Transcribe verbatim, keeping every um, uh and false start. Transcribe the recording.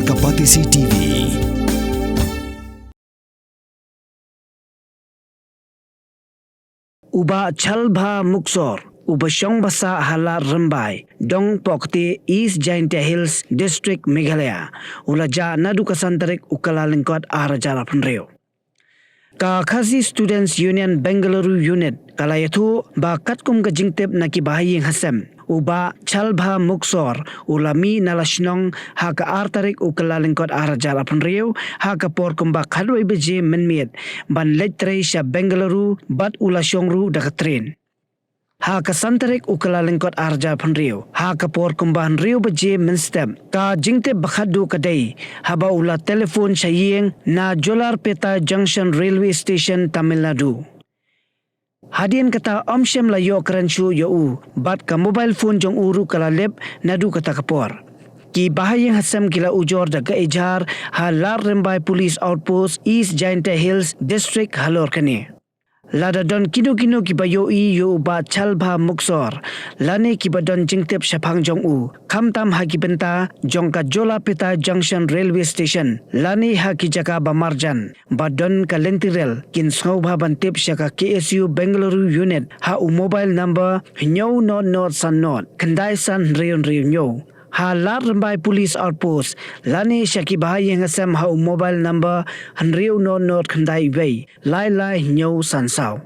Ka Batesi T V. U Bah Chalbha Muksor, uba shong basa ha Lad Rymbai, Dong Pokti, East Jaintia Hills District, Meghalaya, u la jah naduh ka san tarik u Kyllalyngkot ar hajar arphew hynriew. Ka Khasi Students Union Bengaluru Unit ka la ïathuh ba katkum ka jingtip na ki bahaïing hasem, u Bah Chalbha Muksor u la mih na la shnong ha ka ar tarik u Kyllalyngkot ar hajar arphew hynriew ha ka por kumba khatwei baje mynmiet ban leit trei sha Bengaluru bad u la shong ruh da ka train. Ha ka san tarik u Kyllalyngkot ar hajar arphew hynriew ha ka por kumba hynriew baje mynstep, ka jingtip ba khatduh ka dei haba u la telephone sha ïing na Jolarpeta Junction Railway Station, Tamil Nadu. Hadien kata ym shym la ïoh kren shuh ïa u bad ka mobile phone jong u ruh ka la lip naduh kata ka por. Ki bahaïing hasem ki la ujor da ka ejhar ha Lad Rymbai Police Outpost, East Jaintia Hills District halor kane. Lada don kino kino kiba ïohi ïa u Bah Chalbha Muksor lane kiba don jingtip shaphang jong u, khamtam ha ki bynta jong ka Jolarpeta Junction Railway Station lane ha ki jaka ba marjan ba don ka lynti rel, kin sngewbha ban tip sha ka K S U Bengaluru Unit ha u mobile number hynñiew not not san not khyndai san hynriew hynriew hynñiew, ha Lad Rymbai Police Outpost lane sha ki bahaïing hasem ha u mobile number hynriew not not khyndai wei lai lai hynñiew san saw.